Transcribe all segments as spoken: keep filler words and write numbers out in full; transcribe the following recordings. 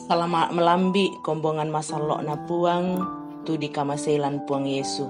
Salama' malambi' kombongan masallo'na Puang tu dikamaseilan Puang Yesu.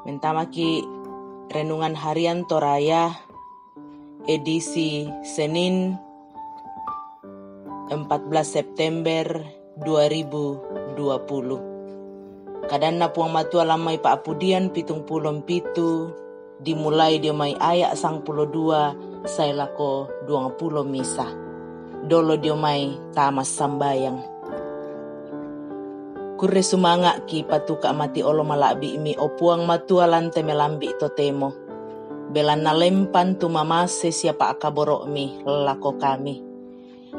Mentamaki renungan harian Toraya, edisi Senin, empat belas September dua ribu dua puluh. Kadanna Puang Matua lan mai Pa'pudian pitung pulo pitu, dimulai dio mai aya' sangpulo dua sae lako duangpulo misa. Dolo dio mai tama sambayang. Kurre sumanga'ki patuka' mati olo mala'bi'mi, o Puang Matua lan te melambi' totemo. Belanna lempan tu mamase sia pa'kaboro'mi lako kami.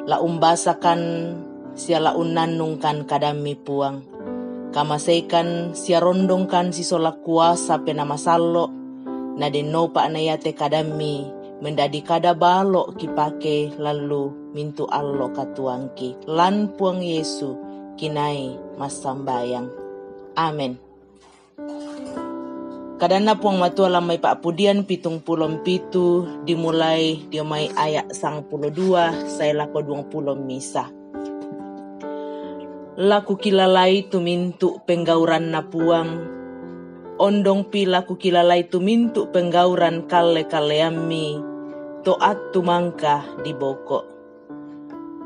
La umbasakan sia la unnannungkan kadammi Puang. Kamaseikan sia rondongkan sisola kuasa Penaa Masallo', na dennopa na iate kadammi mendadi kada balo' kipake lallu mintu' allo katuoangki. Lan Puang Yesu kinai massambayang. Amen. Kadanna Puang Matua lan mai Pa'pudian pitung pulo pitu, dimulai dio mai aya' sangpulo dua sae lako duangpulo misa. La kukilalai tu mintu' penggauranna Puang, ondongpi la kukilalai tu mintu' penggauran kalle-kalleammi, to attu mangka diboko'.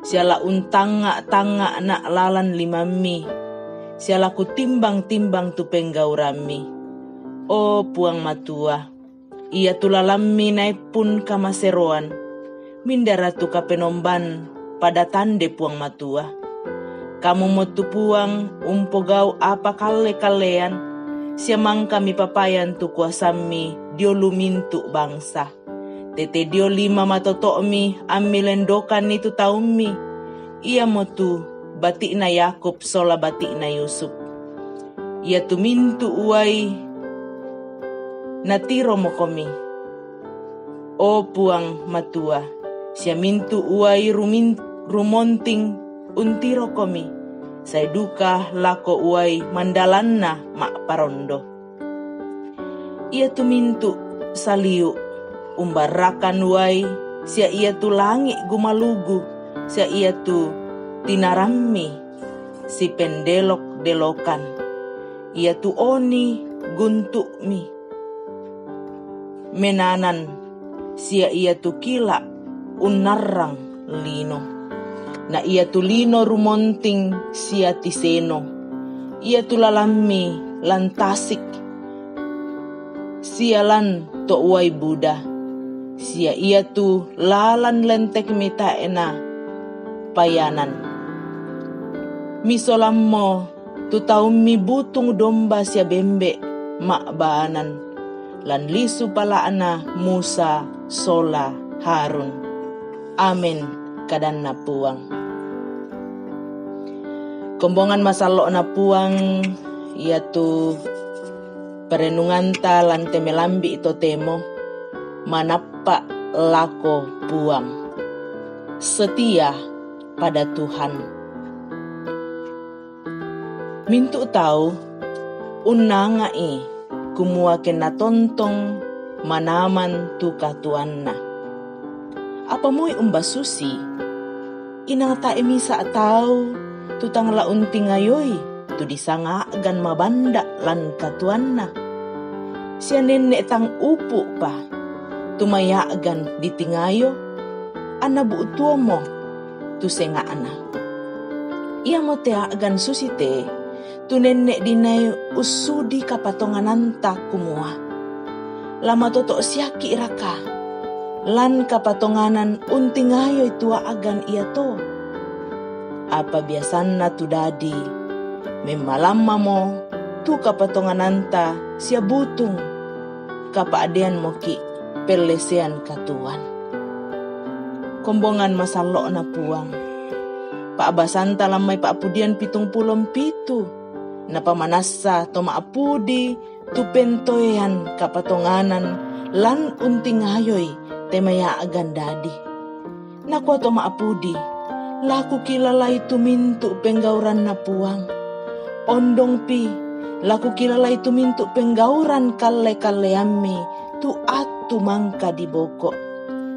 Sia la untangnga'-tangnga'na' lalan limammi, sia la kutimbang-timbang tu penggaurammi. O Puang Matua, iatu lalammi naeppun kamaseroan, mindara tu Kapenomban pada tande Puang Matua. Kamumo tu Puang umpogau' apa kalle-kallean, sia mangka mipapayan tu kuasammi dio lu mintu' bangsa. Tete dio lima matoto'mi ammi lendokanni tu taummi, iamotu bati'na Yakub sola bati'na Yusuf. Iatu mintu' uai natiromokomi, o Puang Matua, sia mintu' uai rumin-, rumonting untirokomi, sae duka lako uai mandalanna ma'parondo. Iatu mintu' saliu' umbarrakan uai, sia iatu langi' gumalugu, sia iatu tinarammi sipendelok-delokan, iatu oni guntu'mi menanan, sia iatu kila' unnarrang lino. Na iatu lino rumonting sia tiseno, iatu lalammi lan tasik, sia lan to' uai buda, sia iatu lalan lentekmi tae' napayanan. Misolammo tu taummi butung domba sia bembe' ma'baanan, lan lisu pala'na Musa sola Harun. Amen, kadanna Puang. Kombongan masallo'na Puang, iatu perenunganta lan te melambi' totemo, manappa' lako Puang. Setia pada Tuhan. Mintu' tau unnanga'i kumua kenna tontong manaman tu katuoanna. Apa moi umba susi? Inang tae' misa' tau tu tang la untingayoi tu disanga a'gan mabanda' lan katuoanna. Sia nenne' tang upu'pa tu mai a'gan ditingayo, anna bu'tuomo tu senga'na. Iamote a'gan susite tu nenne' dinai ussudi kapatongananta kumua, la matoto' siakki'raka lan kapatonganan untingayoi tu a'gan iato? Apa biasanna tu dadi, memmalammamo tu kapatongananta sia butung, kapa'deanmoki' pellesean katuoan. Kombongan masallo'na Puang. Pa'basanta lan mai Pa'pudian pitung pulo pitu, napamanassa to ma'pudi tu pentoean kapatonganan lan untingayoi te mai a'gan dadi. Nakua to ma'pudi, la kukilalai tu mintu' penggauranna Puang. Ondongpi, la kukilalai tu mintu' penggauran kalle-kalleammi tu attu mangka diboko'.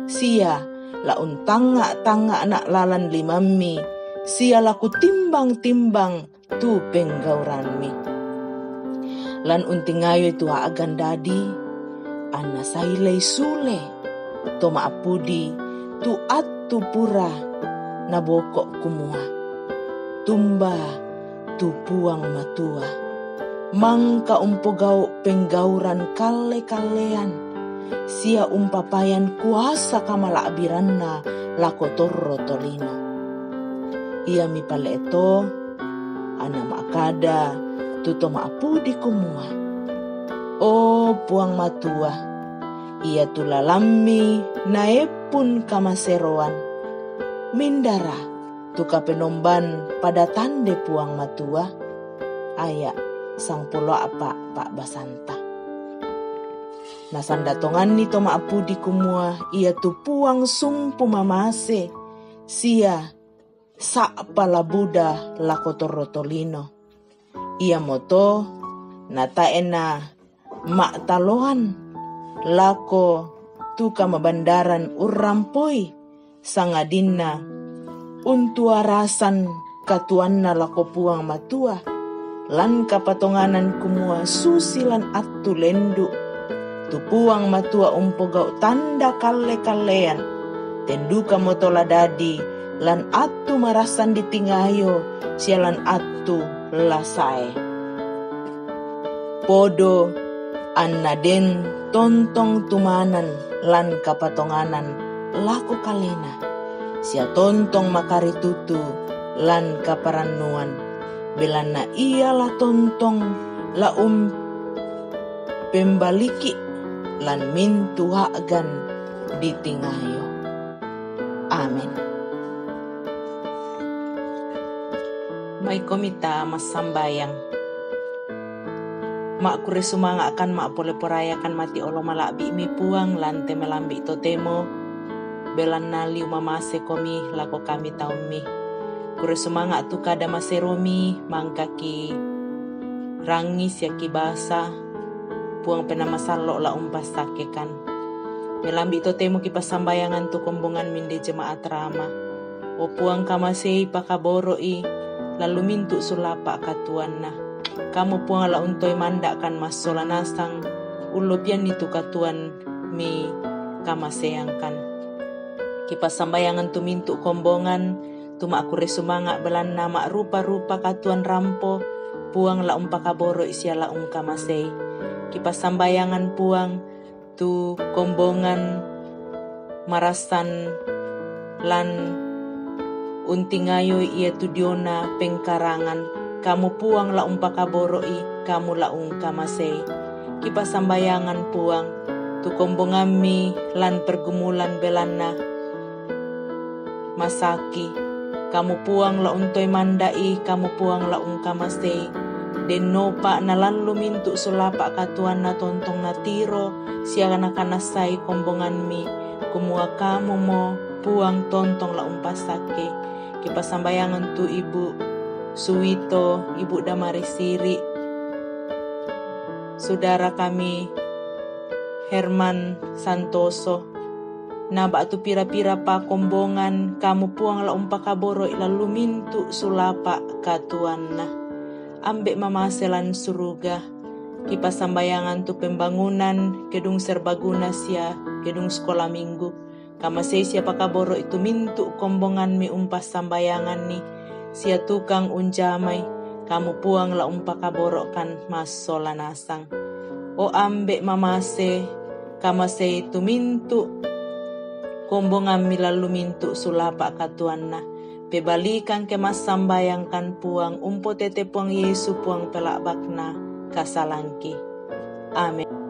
Sia la untangnga'-tangnga'na' lalan limammi, sia la kutimbang-timbang tu penggauranmi. Lan untingayoi tu a'gan dadi, anna sailei sule to ma'pudi tu attu pura naboko kumua, tumba tu Puang Matua, mangka umpogau' penggauran kalle-kallean, sia umpapayan kuasa kamala'biranna lako torro tolino. Iami pale to, anna ma'kada tu to ma'pudi kumua, O Puang Matua, iatu lalammi naeppun kamaseroan, mindara tu kapenomban pada tande Puang Matua? Aya' sangpulo a'pa' pa'basanta. Nasanda tonganni to ma'pudi kumua iatu Puang sumpu mamase sia sa'pala buda lako torro tolino. Iamoto natae' na ma'taloan lako tu kamabandaran urrampoi, sangadinna untuarasan katuanna lako Puang Matua, lan kapatonganan kumua susi lan attu lendu', tu Puang Matua umpogau' tanda kalle-kallean, ten dukamoto la dadi lan attu marassan ditingayo sia lan attu la sae. Podo anna den tontong tumanan lan kapatonganan lako kalena, sia tontong makaritutu lan kaparannuan, belanna ia la tontong la umpembaliki lan mintu' a'gan ditingayo. Amin. Maikomi ta massambayang. Ma'kurre sumanga'kan, ma'pole porayakan mati olo mala'bi'mi Puang lan te melambi' totemo, belanna liu mamasekomi lako kami taummi. Kurre sumanga' tu kada maseromi mangkaki rangi sia kibasa, Puang Penaa Masallo' la umpassakkekan. Melambi' totemo kipassambayangan tu kombongan minde jemaat Rama. O Puang, kamasei pakaboro'i lallu mintu' sulapa' katuanna. Kamu Puang la untoi manda'kan massola nasang, ullopianni tu katuanmi kamaseangkan. Kipassambayangan tu mintu' kombongan, tu ma'kurre sumanga' belanna ma'rupa-rupa katuan rampo, Puang la umpakaboro'i sia la ungkamasei. Kipassambayangan Puang, tu kombongan marassan lan untingayoi iatu diona pengkarangan, Kamu Puang la umpakaboro'i, Kamu la ungkamasei. Kipassambayangan Puang, tu kombongammi lan pergumulan belanna masaki. Kamu Puang la untoi manda'i, Kamu Puang la ungkamasei. Dennopa nalallu mintu' sulapa' katuanna tontong natiro sia nakanassai kombongammi, kumua Kamumo Puang tontong la umpassakke. Kipassambayangan tu Ibu Suwito, Ibu Damari Siri, Sudara kami Herman Santoso, na ba'tu pira-pira pakombongan, Kamu Puang la umpakaboro'i lallu mintu' sulapa' katuanna. Ambe' mamase lan suruga, kipassambayangan tu pembangunan gedung serbaguna sia gedung sekolah minggu. Kamasei sia pakaboro'i tu mintu' kombongammi umpassambayanganni, sia tukang unjamai, Kamu Puang la umpakaboro'kan massola nasang. O Ambe' mamase, kamasei tu mintu' kombongammi lallu mintu' sulapa' katuanna. Pebalikang ke massambayangkan Puang, umpotete Puang Yesu Puang pela'bakna kasalangki. Amin.